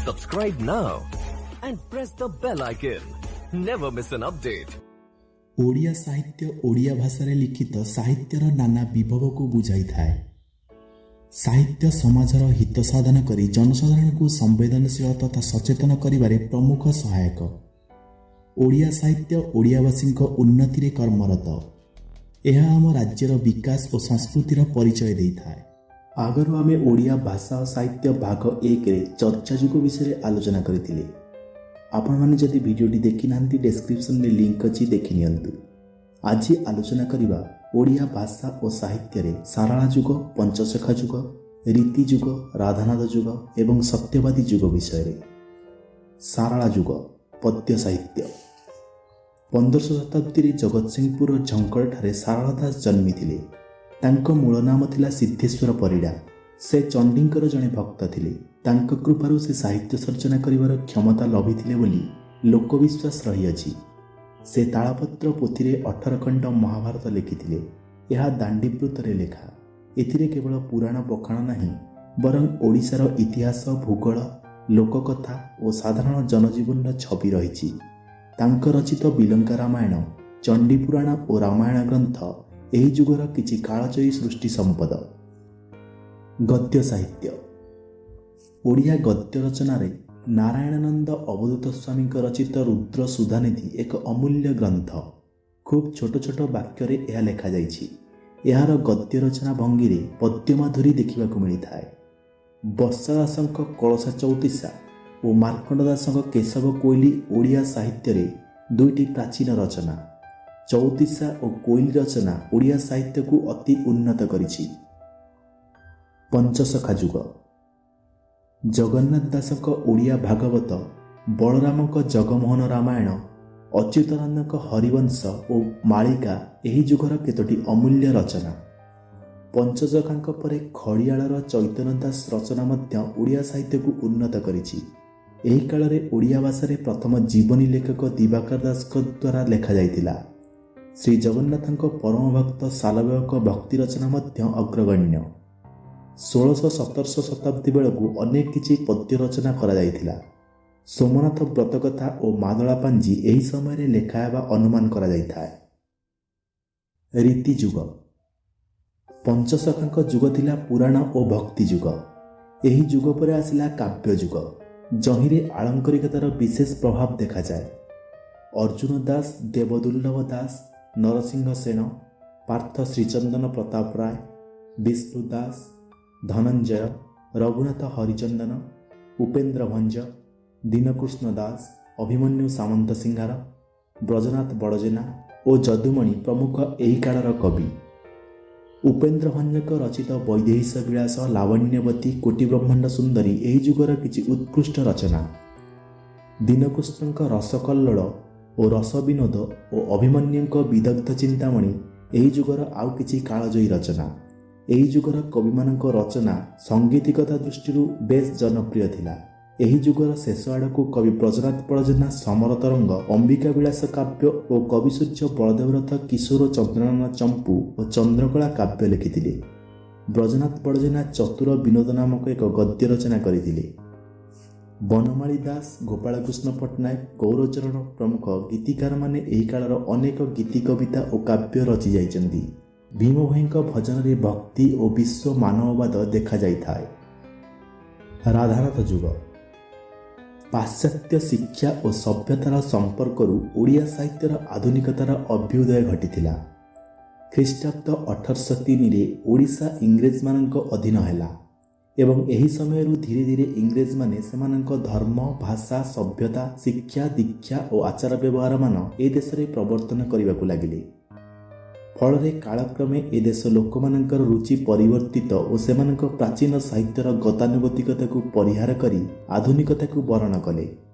Subscribe now and press the bell icon. Never miss an update. Odia ସାହିତ୍ୟ ଓଡ଼ିଆ ଭାଷାରେ ଲିଖିତ ସାହିତ୍ୟର ନାନା ବିଭବକୁ ବୁଝାଇଥାଏ। ସାହିତ୍ୟ ସମାଜର ହିତ ସାଧନ କରି ଜନସାଧାରଣଙ୍କୁ ସମ୍ବେଦନଶୀଳ ତଥା ସଚେତନ କରିବାରେ ପ୍ରମୁଖ ସହାୟକ। ଓଡ଼ିଆ ସାହିତ୍ୟ ଓଡ଼ିଆବାସୀଙ୍କ ଉନ୍ନତିରେ କର୍ମରତ। ଏହା ଆମ ରାଜ୍ୟର ବିକାଶ ଓ ସଂସ୍କୃତିର ପରିଚୟ ଦେଇଥାଏ। ଆଗରୁ ଆମେ ଓଡ଼ିଆ ଭାଷା ଓ ସାହିତ୍ୟ ଭାଗ 1ରେ ଚର୍ଚ୍ଚା ଯୁଗ ବିଷୟରେ ଆଲୋଚନା କରିଥିଲେ। ଆପଣମାନେ ଯଦି ଭିଡ଼ିଓଟି ଦେଖିନାହାନ୍ତି, ଡେସ୍କ୍ରିପସନରେ ଲିଙ୍କ ଅଛି, ଦେଖିନିଅନ୍ତୁ। ଆଜି ଆଲୋଚନା କରିବା ଓଡ଼ିଆ ଭାଷା ଓ ସାହିତ୍ୟରେ ସାରଳା ଯୁଗ, ପଞ୍ଚସଖା ଯୁଗ, ରୀତି ଯୁଗ, ରାଧାନାଥ ଯୁଗ ଏବଂ ସତ୍ୟବାଦୀ ଯୁଗ ବିଷୟରେ। ସାରଳା ଯୁଗ, ପଦ୍ୟ ସାହିତ୍ୟ। 15ଶ ଶତାବ୍ଦୀରେ ଜଗତସିଂହପୁର ଝଙ୍କଡ଼ଠାରେ ସାରଳା ଦାସ ଜନ୍ମିଥିଲେ। ତାଙ୍କ ମୂଳ ନାମ ଥିଲା ସିଦ୍ଧେଶ୍ୱର ପରିଡ଼ା। ସେ ଚଣ୍ଡୀଙ୍କର ଜଣେ ଭକ୍ତ ଥିଲେ। ତାଙ୍କ କୃପାରୁ ସେ ସାହିତ୍ୟ ସର୍ଜନା କରିବାର କ୍ଷମତା ଲଭିଥିଲେ ବୋଲି ଲୋକବିଶ୍ୱାସ ରହିଅଛି। ସେ ତାଳପତ୍ର ପୋଥିରେ 18 ଖଣ୍ଡ ମହାଭାରତ ଲେଖିଥିଲେ। ଏହା ଦାଣ୍ଡିବୃତ୍ତରେ ଲେଖା। ଏଥିରେ କେବଳ ପୁରାଣ ବଖାଣ ନାହିଁ, ବରଂ ଓଡ଼ିଶାର ଇତିହାସ, ଭୂଗୋଳ, ଲୋକକଥା ଓ ସାଧାରଣ ଜନଜୀବନର ଛବି ରହିଛି। ତାଙ୍କ ରଚିତ ବିଲଙ୍କା ରାମାୟଣ, ଚଣ୍ଡୀପୁରାଣ ଓ ରାମାୟଣ ଗ୍ରନ୍ଥ ଏହି ଯୁଗର କିଛି କାଳଜୟୀ ସୃଷ୍ଟି ସମ୍ପଦ। ଗଦ୍ୟ ସାହିତ୍ୟ। ଓଡ଼ିଆ ଗଦ୍ୟ ରଚନାରେ ନାରାୟଣାନନ୍ଦ ଅବଧୂତ ସ୍ୱାମୀଙ୍କ ରଚିତ ରୁଦ୍ର ସୁଧାନିଧି ଏକ ଅମୂଲ୍ୟ ଗ୍ରନ୍ଥ। ଖୁବ୍ ଛୋଟ ଛୋଟ ବାକ୍ୟରେ ଏହା ଲେଖାଯାଇଛି। ଏହାର ଗଦ୍ୟ ରଚନା ଭଙ୍ଗୀରେ ପଦ୍ୟମାଧୁରୀ ଦେଖିବାକୁ ମିଳିଥାଏ। ବର୍ଷା ଦାସଙ୍କ କଳସା ଚଉତିଶା ଓ ମାର୍କଣ୍ଡ ଦାସଙ୍କ କେଶବ କୋଇଲି ଓଡ଼ିଆ ସାହିତ୍ୟରେ ଦୁଇଟି ପ୍ରାଚୀନ ରଚନା। ଚଉତିଶା ଓ କୋଇଲି ରଚନା ଓଡ଼ିଆ ସାହିତ୍ୟକୁ ଅତି ଉନ୍ନତ କରିଛି। ପଞ୍ଚସଖା ଯୁଗ। ଜଗନ୍ନାଥ ଦାସଙ୍କ ଓଡ଼ିଆ ଭାଗବତ, ବଳରାମଙ୍କ ଜଗମୋହନ ରାମାୟଣ, ଅଚ୍ୟୁତାନନ୍ଦଙ୍କ ହରିବଂଶ ଓ ମାଳିକା ଏହି ଯୁଗର କେତୋଟି ଅମୂଲ୍ୟ ରଚନା। ପଞ୍ଚସଖାଙ୍କ ପରେ ଖଡ଼ିଆଳର ଚୈତନ୍ୟ ଦାସ ରଚନା ମଧ୍ୟ ଓଡ଼ିଆ ସାହିତ୍ୟକୁ ଉନ୍ନତ କରିଛି। ଏହି କାଳରେ ଓଡ଼ିଆ ଭାଷାରେ ପ୍ରଥମ ଜୀବନୀ ଲେଖକ ଦିବାକର ଦାସଙ୍କ ଦ୍ୱାରା ଲେଖାଯାଇଥିଲା। ଶ୍ରୀ ଜଗନ୍ନାଥଙ୍କ ପରମ ଭକ୍ତ ସାଲବେଗଙ୍କ ଭକ୍ତି ରଚନା ମଧ୍ୟ ଅଗ୍ରଗଣ୍ୟ। 1600 17ଶ ଶତାବ୍ଦୀ ବେଳକୁ ଅନେକ କିଛି ପଦ୍ୟ ରଚନା କରାଯାଇଥିଲା। ସୋମନାଥ ବ୍ରତକଥା ଓ ମାଦଳା ପାଞ୍ଜି ଏହି ସମୟରେ ଲେଖା ହେବା ଅନୁମାନ କରାଯାଇଥାଏ। ରୀତି ଯୁଗ। ପଞ୍ଚସଖାଙ୍କ ଯୁଗ ଥିଲା ପୁରାଣ ଓ ଭକ୍ତି ଯୁଗ। ଏହି ଯୁଗ ପରେ ଆସିଲା କାବ୍ୟ ଯୁଗ, ଯହିଁରେ ଆଳଙ୍କାରିକତାର ବିଶେଷ ପ୍ରଭାବ ଦେଖାଯାଏ। ଅର୍ଜୁନ ଦାସ, ଦେବଦୁର୍ଲ୍ଲଭ ଦାସ, ନରସିଂହ ସେନ, ପାର୍ଥ ଶ୍ରୀଚନ୍ଦନ ପ୍ରତାପ ରାୟ, ବିଷ୍ଣୁ ଦାସ, ଧନଞ୍ଜୟ, ରଘୁନାଥ ହରିଚନ୍ଦନ, ଉପେନ୍ଦ୍ର ଭଞ୍ଜ, ଦୀନକୃଷ୍ଣ ଦାସ, ଅଭିମନ୍ୟୁ ସାମନ୍ତସିଂହାର, ବ୍ରଜନାଥ ବଡ଼ଜେନା ଓ ଯଦୁମଣି ପ୍ରମୁଖ ଏହି କାଳର କବି। ଉପେନ୍ଦ୍ର ଭଞ୍ଜଙ୍କ ରଚିତ ବୈଦେହୀଶ ବିଳାସ, ଲାବଣ୍ୟବତୀ, କୋଟି ବ୍ରହ୍ମାଣ୍ଡ ସୁନ୍ଦରୀ ଏହି ଯୁଗର କିଛି ଉତ୍କୃଷ୍ଟ ରଚନା। ଦୀନକୃଷ୍ଣଙ୍କ ରସକଲ୍ଲୋଳ ଓ ରସବିନୋଦ ଓ ଅଭିମନ୍ୟୁଙ୍କ ବିଦଗ୍ଧ ଚିନ୍ତାମଣି ଏହି ଯୁଗର ଆଉ କିଛି କାଳଜୟୀ ରଚନା। ଏହି ଯୁଗର କବିମାନଙ୍କ ରଚନା ସାଙ୍ଗୀତିକତା ଦୃଷ୍ଟିରୁ ବେଶ୍ ଜନପ୍ରିୟ ଥିଲା। ଏହି ଯୁଗର ଶେଷ ଆଡ଼କୁ କବି ବ୍ରଜନାଥ ବଡ଼ଜେନା ସମର ତରଙ୍ଗ, ଅମ୍ବିକା ବିଳାସ କାବ୍ୟ ଓ କବିସୂର୍ଯ୍ୟ ବଳଦେବ ରଥ କିଶୋର ଚନ୍ଦ୍ରନୟନ ଚମ୍ପୁ ଓ ଚନ୍ଦ୍ରକଳା କାବ୍ୟ ଲେଖିଥିଲେ। ବ୍ରଜନାଥ ବଡ଼ଜେନା ଚତୁର ବିନୋଦ ନାମକ ଏକ ଗଦ୍ୟ ରଚନା କରିଥିଲେ। ବନମାଳୀ ଦାସ, ଗୋପାଳକୃଷ୍ଣ ପଟ୍ଟନାୟକ, ଗୌରଚରଣ ପ୍ରମୁଖ ଗୀତିକାରମାନେ ଏହି କାଳର ଅନେକ ଗୀତି କବିତା ଓ କାବ୍ୟ ରଚି ଯାଇଛନ୍ତି। ଭୀମଭୋଇଙ୍କ ଭଜନରେ ଭକ୍ତି ଓ ବିଶ୍ୱ ମାନବବାଦ ଦେଖାଯାଇଥାଏ। ରାଧାନାଥ ଯୁଗ। ପାଶ୍ଚାତ୍ୟ ଶିକ୍ଷା ଓ ସଭ୍ୟତାର ସମ୍ପର୍କରୁ ଓଡ଼ିଆ ସାହିତ୍ୟର ଆଧୁନିକତାର ଅଭ୍ୟୁଦୟ ଘଟିଥିଲା। ଖ୍ରୀଷ୍ଟାବ୍ଦ 1803ରେ ଓଡ଼ିଶା ଇଂରେଜମାନଙ୍କ ଅଧୀନ ହେଲା ଏବଂ ଏହି ସମୟରୁ ଧୀରେ ଧୀରେ ଇଂରେଜମାନେ ସେମାନଙ୍କ ଧର୍ମ, ଭାଷା, ସଭ୍ୟତା, ଶିକ୍ଷା ଦୀକ୍ଷା ଓ ଆଚାର ବ୍ୟବହାରମାନ ଏ ଦେଶରେ ପ୍ରବର୍ତ୍ତନ କରିବାକୁ ଲାଗିଲେ। ଫଳରେ କାଳକ୍ରମେ ଏ ଦେଶ ଲୋକମାନଙ୍କର ରୁଚି ପରିବର୍ତ୍ତିତ ଓ ସେମାନଙ୍କ ପ୍ରାଚୀନ ସାହିତ୍ୟର ଗତାନୁଗତିକତାକୁ ପରିହାର କରି ଆଧୁନିକତାକୁ ବରଣ କଲେ।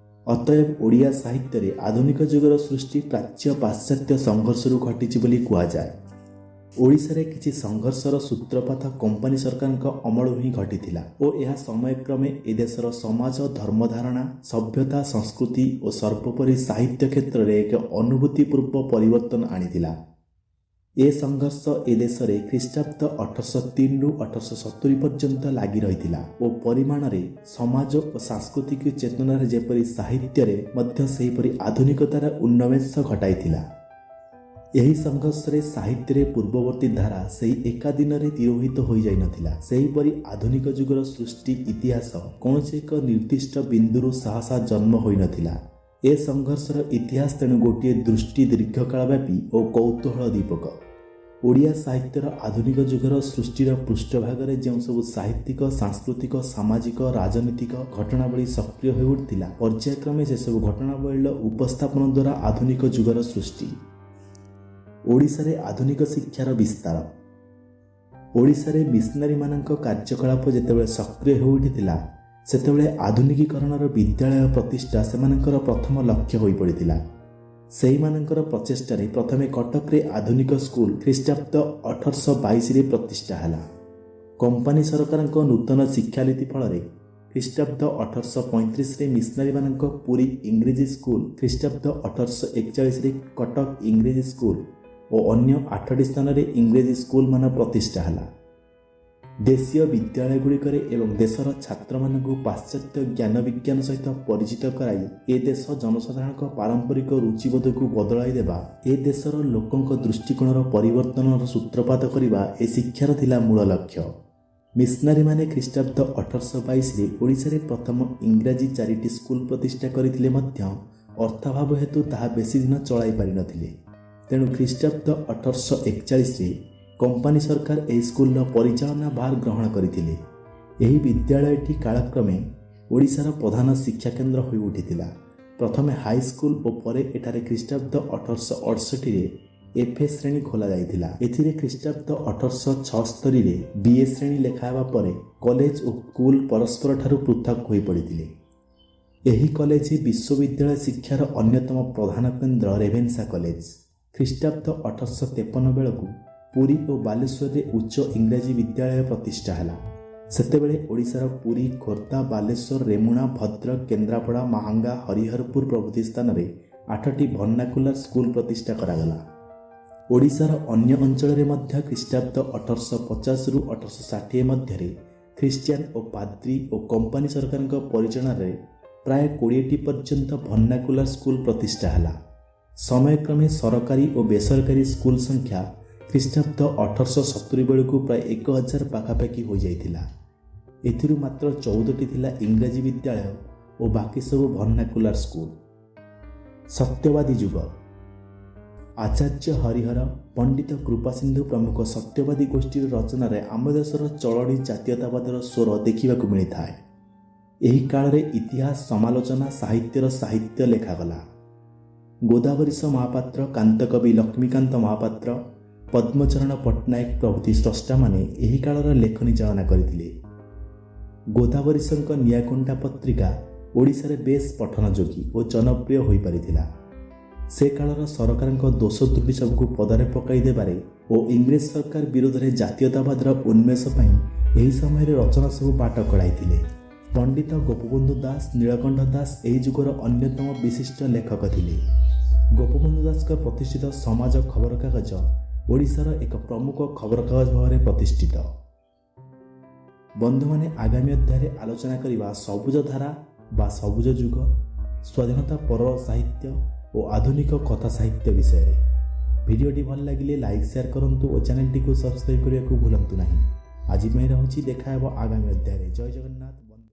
ଅତଏବ ଓଡ଼ିଆ ସାହିତ୍ୟରେ ଆଧୁନିକ ଯୁଗର ସୃଷ୍ଟି ପ୍ରାଚ୍ୟ ପାଶ୍ଚାତ୍ୟ ସଂଘର୍ଷରୁ ଘଟିଛି ବୋଲି କୁହାଯାଏ। ଓଡ଼ିଶାରେ କିଛି ସଂଘର୍ଷର ସୂତ୍ରପାତ କମ୍ପାନୀ ସରକାରଙ୍କ ଅମଳରୁ ହିଁ ଘଟିଥିଲା ଓ ଏହା ସମୟକ୍ରମେ ଏ ଦେଶର ସମାଜ, ଧର୍ମଧାରଣା, ସଭ୍ୟତା, ସଂସ୍କୃତି ଓ ସର୍ବୋପରି ସାହିତ୍ୟ କ୍ଷେତ୍ରରେ ଏକ ଅନୁଭୂତିପୂର୍ବ ପରିବର୍ତ୍ତନ ଆଣିଥିଲା। ଏ ସଂଘର୍ଷ ଏ ଦେଶରେ ଖ୍ରୀଷ୍ଟାବ୍ଦ 1803ରୁ 1870 ପର୍ଯ୍ୟନ୍ତ ଲାଗି ରହିଥିଲା ଓ ପରିମାଣରେ ସମାଜ ଓ ସାଂସ୍କୃତିକ ଚେତନାରେ ଯେପରି ସାହିତ୍ୟରେ ମଧ୍ୟ ସେହିପରି ଆଧୁନିକତାର ଉନ୍ମେଷ ଘଟାଇଥିଲା। ଏହି ସଂଘର୍ଷରେ ସାହିତ୍ୟରେ ପୂର୍ବବର୍ତ୍ତୀ ଧାରା ସେହି ଏକା ଦିନରେ ତିରୋହିତ ହୋଇଯାଇନଥିଲା। ସେହିପରି ଆଧୁନିକ ଯୁଗର ସୃଷ୍ଟି ଇତିହାସ କୌଣସି ଏକ ନିର୍ଦ୍ଦିଷ୍ଟ ବିନ୍ଦୁରୁ ସହସା ଜନ୍ମ ହୋଇନଥିଲା। ଏ ସଂଘର୍ଷର ଇତିହାସ ତେଣୁ ଗୋଟିଏ ଦୃଷ୍ଟି ଦୀର୍ଘକାଳ ବ୍ୟାପୀ ଓ କୌତୂହଳ ଦୀପକ। ଓଡ଼ିଆ ସାହିତ୍ୟର ଆଧୁନିକ ଯୁଗର ସୃଷ୍ଟିର ପୃଷ୍ଠଭାଗରେ ଯେଉଁ ସବୁ ସାହିତ୍ୟିକ, ସାଂସ୍କୃତିକ, ସାମାଜିକ, ରାଜନୈତିକ ଘଟଣାବଳୀ ସକ୍ରିୟ ହୋଇଉଠିଥିଲା, ପର୍ଯ୍ୟାୟକ୍ରମେ ସେସବୁ ଘଟଣାବଳୀର ଉପସ୍ଥାପନ ଦ୍ୱାରା ଆଧୁନିକ ଯୁଗର ସୃଷ୍ଟି। ଓଡ଼ିଶାରେ ଆଧୁନିକ ଶିକ୍ଷାର ବିସ୍ତାର। ଓଡ଼ିଶାରେ ମିଶନାରୀମାନଙ୍କ କାର୍ଯ୍ୟକଳାପ ଯେତେବେଳେ ସକ୍ରିୟ ହୋଇଉଠିଥିଲା, ସେତେବେଳେ ଆଧୁନିକୀକରଣର ବିଦ୍ୟାଳୟ ପ୍ରତିଷ୍ଠା ସେମାନଙ୍କର ପ୍ରଥମ ଲକ୍ଷ୍ୟ ହୋଇପଡ଼ିଥିଲା। ସେହିମାନଙ୍କର ପ୍ରଚେଷ୍ଟାରେ ପ୍ରଥମେ କଟକରେ ଆଧୁନିକ ସ୍କୁଲ ଖ୍ରୀଷ୍ଟାବ୍ଦ 1822ରେ ପ୍ରତିଷ୍ଠା ହେଲା। କମ୍ପାନୀ ସରକାରଙ୍କ ନୂତନ ଶିକ୍ଷାନୀତି ଫଳରେ ଖ୍ରୀଷ୍ଟାବ୍ଦ 1835ରେ ମିଶନାରୀମାନଙ୍କ ପୁରୀ ଇଂରେଜୀ ସ୍କୁଲ, ଖ୍ରୀଷ୍ଟାବ୍ଦ 1841ରେ କଟକ ଇଂରେଜୀ ସ୍କୁଲ ଓ ଅନ୍ୟ ଆଠଟି ସ୍ଥାନରେ ଇଂରେଜୀ ସ୍କୁଲମାନ ପ୍ରତିଷ୍ଠା ହେଲା। ଦେଶୀୟ ବିଦ୍ୟାଳୟଗୁଡ଼ିକରେ ଏବଂ ଦେଶର ଛାତ୍ରମାନଙ୍କୁ ପାଶ୍ଚାତ୍ୟ ଜ୍ଞାନ ବିଜ୍ଞାନ ସହିତ ପରିଚିତ କରାଇ ଏ ଦେଶ ଜନସାଧାରଣଙ୍କ ପାରମ୍ପରିକ ରୁଚିବୋଧକୁ ବଦଳାଇ ଦେବା, ଏ ଦେଶର ଲୋକଙ୍କ ଦୃଷ୍ଟିକୋଣର ପରିବର୍ତ୍ତନର ସୂତ୍ରପାତ କରିବା ଏ ଶିକ୍ଷାର ଥିଲା ମୂଳ ଲକ୍ଷ୍ୟ। ମିଶନାରୀମାନେ ଖ୍ରୀଷ୍ଟାବ୍ଦ 1822ରେ ଓଡ଼ିଶାରେ ପ୍ରଥମ ଇଂରାଜୀ ଚାରିଟି ସ୍କୁଲ ପ୍ରତିଷ୍ଠା କରିଥିଲେ ମଧ୍ୟ ଅର୍ଥାଭାବ ହେତୁ ତାହା ବେଶୀ ଦିନ ଚଳାଇ ପାରିନଥିଲେ। ତେଣୁ ଖ୍ରୀଷ୍ଟାବ୍ଦ 1841ରେ କମ୍ପାନୀ ସରକାର ଏହି ସ୍କୁଲର ପରିଚାଳନା ଭାର ଗ୍ରହଣ କରିଥିଲେ। ଏହି ବିଦ୍ୟାଳୟଟି କାଳକ୍ରମେ ଓଡ଼ିଶାର ପ୍ରଧାନ ଶିକ୍ଷାକେନ୍ଦ୍ର ହୋଇଉଠିଥିଲା। ପ୍ରଥମେ ହାଇସ୍କୁଲ ଓ ପରେ ଏଠାରେ ଖ୍ରୀଷ୍ଟାବ୍ଦ 1868ରେ ଏଫ୍ ଏ ଶ୍ରେଣୀ ଖୋଲାଯାଇଥିଲା। ଏଥିରେ ଖ୍ରୀଷ୍ଟାବ୍ଦ 1876ରେ ବି ଏ ଶ୍ରେଣୀ ଲେଖା ହେବା ପରେ କଲେଜ ଓ ସ୍କୁଲ ପରସ୍ପରଠାରୁ ପୃଥକ୍ ହୋଇପଡ଼ିଥିଲେ। ଏହି କଲେଜ ବିଶ୍ୱବିଦ୍ୟାଳୟ ଶିକ୍ଷାର ଅନ୍ୟତମ ପ୍ରଧାନ କେନ୍ଦ୍ର ରେଭେନ୍ସା କଲେଜ। ଖ୍ରୀଷ୍ଟାବ୍ଦ 1853 ବେଳକୁ ପୁରୀ ଓ ବାଲେଶ୍ୱରରେ ଉଚ୍ଚ ଇଂରାଜୀ ବିଦ୍ୟାଳୟ ପ୍ରତିଷ୍ଠା ହେଲା। ସେତେବେଳେ ଓଡ଼ିଶାର ପୁରୀ, ଖୋର୍ଦ୍ଧା, ବାଲେଶ୍ୱର, ରେମୁଣା, ଭଦ୍ରକ, କେନ୍ଦ୍ରାପଡ଼ା, ମାହାଙ୍ଗା, ହରିହରପୁର ପ୍ରଭୃତି ସ୍ଥାନରେ ଆଠଟି ଭର୍ଣ୍ଣାକୁଲାର ସ୍କୁଲ ପ୍ରତିଷ୍ଠା କରାଗଲା। ଓଡ଼ିଶାର ଅନ୍ୟ ଅଞ୍ଚଳରେ ମଧ୍ୟ ଖ୍ରୀଷ୍ଟାବ୍ଦ 1850ରୁ 1860 ମଧ୍ୟରେ ଖ୍ରୀଷ୍ଟିଆନ ଓ ପାଦ୍ରୀ ଓ କମ୍ପାନୀ ସରକାରଙ୍କ ପରିଚାଳନାରେ ପ୍ରାୟ 20ଟି ପର୍ଯ୍ୟନ୍ତ ଭର୍ଣ୍ଣାକୁଲାର ସ୍କୁଲ ପ୍ରତିଷ୍ଠା ହେଲା। ସମୟକ୍ରମେ ସରକାରୀ ଓ ବେସରକାରୀ ସ୍କୁଲ ସଂଖ୍ୟା ଖ୍ରୀଷ୍ଟାବ୍ଦ 1870 ବେଳକୁ ପ୍ରାୟ 1000 ପାଖାପାଖି ହୋଇଯାଇଥିଲା। ଏଥିରୁ ମାତ୍ର 14ଟି ଥିଲା ଇଂରାଜୀ ବିଦ୍ୟାଳୟ ଓ ବାକି ସବୁ ଭର୍ଣ୍ଣାକୁଲାର ସ୍କୁଲ। ସତ୍ୟବାଦୀ ଯୁଗ। ଆଚାର୍ଯ୍ୟ ହରିହର, ପଣ୍ଡିତ କୃପାସିନ୍ଧୁ ପ୍ରମୁଖ ସତ୍ୟବାଦୀ ଗୋଷ୍ଠୀର ରଚନାରେ ଆମ ଦେଶର ଚଳଣି ଜାତୀୟତାବାଦର ସ୍ୱର ଦେଖିବାକୁ ମିଳିଥାଏ। ଏହି କାଳରେ ଇତିହାସ, ସମାଲୋଚନା ସାହିତ୍ୟର ସାହିତ୍ୟ ଲେଖାଗଲା। ଗୋଦାବରୀଶ ମହାପାତ୍ର, କାନ୍ତକବି ଲକ୍ଷ୍ମୀକାନ୍ତ ମହାପାତ୍ର, ପଦ୍ମଚରଣ ପଟ୍ଟନାୟକ ପ୍ରଭୃତି ସ୍ରଷ୍ଟାମାନେ ଏହି କାଳର ଲେଖନୀ ଚାଳନା କରିଥିଲେ। ଗୋଦାବରୀଶଙ୍କ ନିଆଁକୁଣ୍ଡା ପତ୍ରିକା ଓଡ଼ିଶାରେ ବେଶ୍ ପଠନଯୋଗୀ ଓ ଜନପ୍ରିୟ ହୋଇପାରିଥିଲା। ସେ କାଳର ସରକାରଙ୍କ ଦୋଷ ତ୍ରୁଟି ସବୁକୁ ପଦାରେ ପକାଇ ଦେବାରେ ଓ ଇଂରେଜ ସରକାର ବିରୋଧରେ ଜାତୀୟତାବାଦର ଉନ୍ମେଷ ପାଇଁ ଏହି ସମୟରେ ରଚନା ସବୁ ବାଟ କଢ଼ାଇଥିଲେ। ପଣ୍ଡିତ ଗୋପବନ୍ଧୁ ଦାସ, ନୀଳକଣ୍ଠ ଦାସ ଏହି ଯୁଗର ଅନ୍ୟତମ ବିଶିଷ୍ଟ ଲେଖକ ଥିଲେ। ଗୋପବନ୍ଧୁ ଦାସଙ୍କ ପ୍ରତିଷ୍ଠିତ ସମାଜ ଖବରକାଗଜ ଓଡ଼ିଶାର ଏକ ପ୍ରମୁଖ ଖବରକାଗଜ ଭାବରେ ପ୍ରତିଷ୍ଠିତ। ବନ୍ଧୁମାନେ, ଆଗାମୀ ଅଧ୍ୟାୟରେ ଆଲୋଚନା କରିବା ସବୁଜ ଧାରା ବା ସବୁଜ ଯୁଗ, ସ୍ୱାଧୀନତା ପରର ସାହିତ୍ୟ ଓ ଆଧୁନିକ କଥା ସାହିତ୍ୟ ବିଷୟରେ। ଭିଡ଼ିଓଟି ଭଲ ଲାଗିଲେ ଲାଇକ୍, ସେୟାର କରନ୍ତୁ ଓ ଚ୍ୟାନେଲଟିକୁ ସବସ୍କ୍ରାଇବ୍ କରିବାକୁ ଭୁଲନ୍ତୁ ନାହିଁ। ଆଜି ପାଇଁ ରହୁଛି। ଦେଖା ହେବ ଆଗାମୀ ଅଧ୍ୟାୟରେ। ଜୟ ଜଗନ୍ନାଥ।